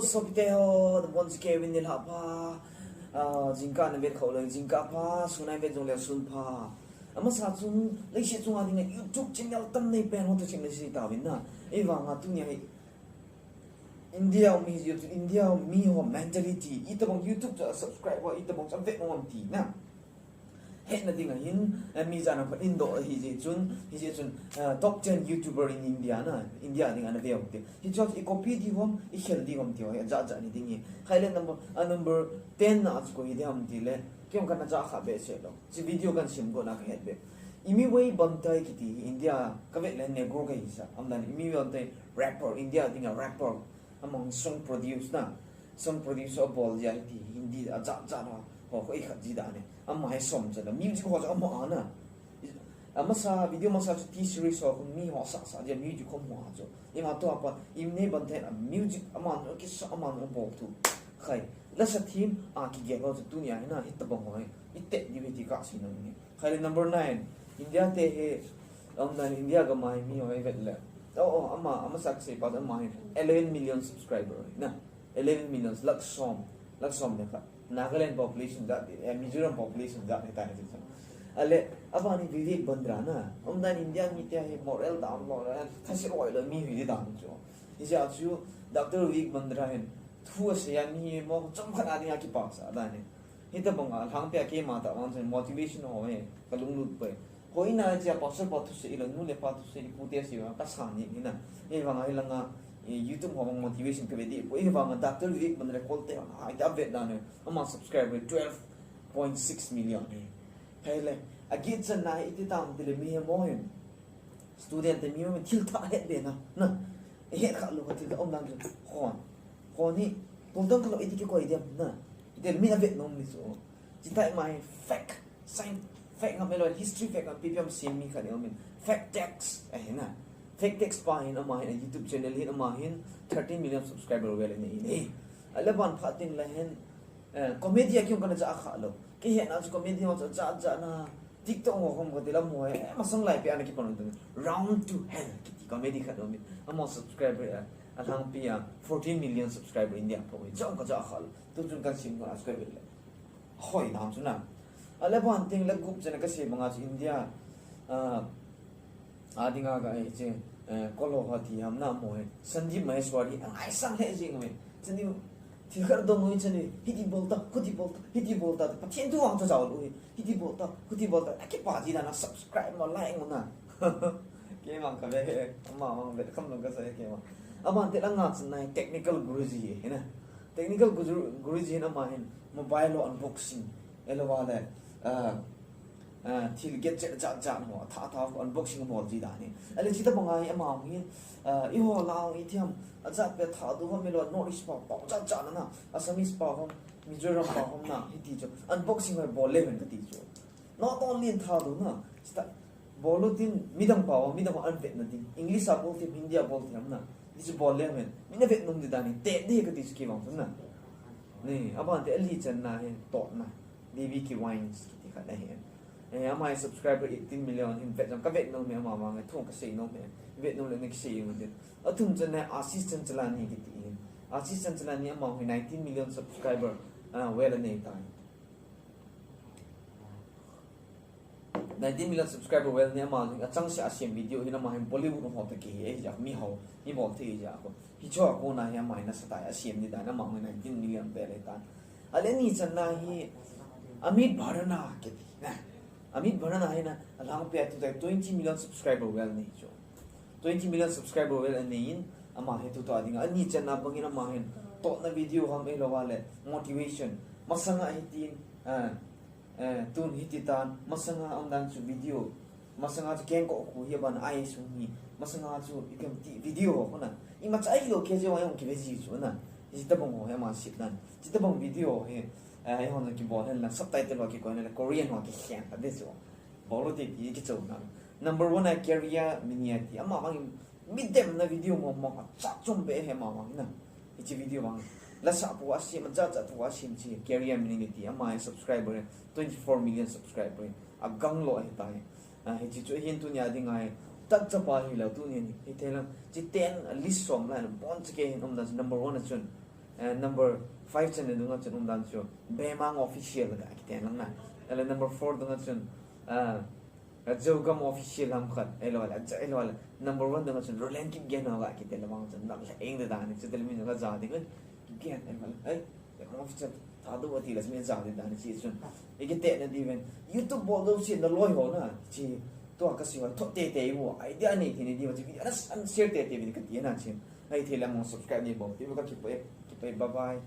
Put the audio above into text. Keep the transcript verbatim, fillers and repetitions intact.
Sopite ho, nabonchauva Kevin nilhah pha. Ah, jingkah navet khah uleh jingkah pha, sun navet jongleh sun pha. Amasa chun, leiset chunga dinga YouTube channel tam neipen ho toh ching le seitauvin na. Ahivanga tunia hi India mi YouTube, India mi ho mentality, itobang YouTube chu subscribe ho, itobang chu avet nom ham tina. Hetna dinga hin, eh, mi jana phat in doh ahijeh chun, hijeh chun, eh, top ten YouTuber in India na, India dinga ana ve u ti. Hichu i copy diu ham, i khel diu ham ti ho, ajat jat ni ding ahi. Khaile number, a number ten na chu koi hi ding ham tile, kei jong kana ja kha behseh lou. Hiche video kana sim got na kahet beh. Amivel Bantai kiti hi India kavet le Negro kahisah. Aumdan Amivel Bantai rapper, India dinga rapper. Amahon song produce na. Song produce abol jia hiti Hindi ajat jat ho. Ho koi khat ji dan e. Ama hi som chan a. Music ho chu ama a na. Amasa video masa chu T-Series ho khu mi ho sah sah jia music ho mo a chu. Ima tua pa Amivel Bantai a music ama no kisa ama no bol tu. Khai. Lasa thim a kigel ho chu tunia hi na hitobang ho hi. Itet diu hi ti kasei nom e. Khaile number nine. India te hi, aumdan India gam a hi mi ho hi vet le. Oh, oh, ama, amasa kasei pa ama hi eleven million subscriber na. Eleven million, lakh som, lakh som le khat. Nagaland population jat, eh, Mizoram population jat ni ta ni chu. Ale, aban hi Vivek Bindra na. Aumdan India mite hi moral dam lou, eh, thase oi lou mi hi dam chu. Hijeh chu Doctor Vivek Bindra hin thu asei a mi mo chomkhat a dinga kipasah dan e. Hitobang a lhangpi a keima tah vang chun motivation ho hi kalunglut pai. Hoina chia pastor pa thusei lou, nu le pa thusei, ipu te sei vang kasan ni na. Hivanga hilanga, eh, YouTube ho vang motivation kave deh poi. Hivanga Doctor Vivek Bindra kol te vang a, ita vet dan e. Ama subscriber twelve point six million e. Khaile, agetchanna hi iti tam tile mihem ho hin. Student te mi ho hin thil thah het be na, na. Ihet kha lou ka thil thah um dan chu. Khon. Khon hi, tul dang kalo iti kikoi diam na. Itel mi avet nom ni chu. Chithah mai fact, science, fact ngam elo, history fact ngam pipiam sim mi khat ni um in. Fact text, eh, na. Fact text pa hin ama hin, YouTube channel hin ama hin, thirteen million subscriber vel anei in. Eh, ale ban phat tin la hin, eh, comedy a kiung kana ja kha lou. Kihetna chu comedy ho chu jat jat na. TikTok ho khom kati lam ho, eh, masang lai pe ana kipan tu. Round to Hell kiti comedy khat um in. Ama subscriber, eh, alhangpi a fourteen million subscriber India pho. Jong ka ja kha lou. Tu chun kan sim ko subscriber le. Hoi nam chu na. Ale ban ting le gup chena kasei banga chu India, ah, a dinga ka hiche, eh, kolo ha ti ham na mo he. Sandeep Maheshwari, angaisang lheh jing uve. Sandeep, thil khat dong uve chani, hiti bol ta, huti bol ta, hiti bol ta, Pathen thu vang chu jao lou uve. Hiti bol ta, huti bol ta, akipa ji dan a subscribe mo, like mo na. Keima kave, ama mang ve, kam dong kasei keima. Aban te la nga chun nai technical guruji he na. Technical guru, guruji hin ama hin mobile ho unboxing, ahilou le, ah, ah, thil gadget jat jat ho, athah athah ho unboxing bol ji dan e. Ale chitobang a hi ama hin, ah, eiho lang itiham, ajat pen athah du ham ahilou, North East pa, pa jat jat na, Assamese pa ham, Mizoram pa ham na, hiti chu unboxing ho bol le ven kati chu. Not only in thah du na, sta-, bol u tin, midang pao, midang pao an vetna ding. English a bol thei, Hindi a bol thei ham na. Hichu bol le men. Min avet nom di dan hi, te di kati chu kei vang na. Ni, aban te ali channa hi, totna. Baby Key Vines, kiti khat ahi. Eh, ama hi subscriber eighteen million hin vet jong, kavet nom e ama vang, thu kasei nom e. Vet nom le na kisei nom e. Athum channa Ashish Chanchalani kiti. Ashish Chanchalani ama hi nineteen million subscriber, ah, vel anei tai. Nineteen million subscriber vel anei ama, achangseh a asem video hin ama hin Bollywood ho toh kihe ahi jeh a, mi ho, mi bol thei ahi jeh a ko. Hichu a kona hi ama hin asatah a asem ni dan ama hin nineteen million vel ahi tan. Ale ni channa hi Amit Bharana kiti na. Amit Bharana hi na, alhangpi a tu tai twenty million subscriber vel anei chu. Twenty million subscriber vel anei in, ama hi tutua dinga. Ani channa bangin ama hin, totna video ham ahilou le, motivation. Masanga hitin, ah, eh, tun hiti tan, masanga aumdan chu video. Masanga chu kengkoh khu hi aban ai sung hi. Masanga chu ipi ham ti video ho khu na. Imacha ahilou kei jeh a jong kive ji chu na. Hitabang ho hi ama sip dan. Hitabang video hi, eh, eihon kibol hen lang, subtitle ho kikoi hen lang, Korean ho kikhen ta de chu. Bol u te ti kichou na. Number one a Career Mania ti. Ama vang midemna video mo mo cha chom be he ama vang na. Hiche video vang. Lasa po a sem, jat jat po a sem chi Career Mania ti. Ama subscriber twenty four million subscriber. Agang lou ahi tai. Ah, hiche chu hin tunia dinga hi. Tah chapa hilou tunia hi. Hithei lang. Hiche ten list som lai. Bonchauva hin umdan number one a chun. Eh, number five channel dunga chun umdan chu Bemang Official ga kiten lang na. Ahile number four dunga chun, ah, Jogam Official ham khat. Ahilou le, ahilou le. Number one dunga chun Roland Kipgen ho ga kiten lang chun. Nang le eng de dan ni chu tel mi ga ja ding. Kipgen, ahilou le. Ai, Bemang Official Thadou ati la mi ja de dan ni chi chun. I kiten na di ven. YouTube bol do si na loi ho na. Chi, tua ka si wan thot tete u. Idea nei thei ni di va chi. Ana share tete ven ka ti na chi. Ai thei le mo subscribe ni bol. Ti ka kipe, kipe, bye bye.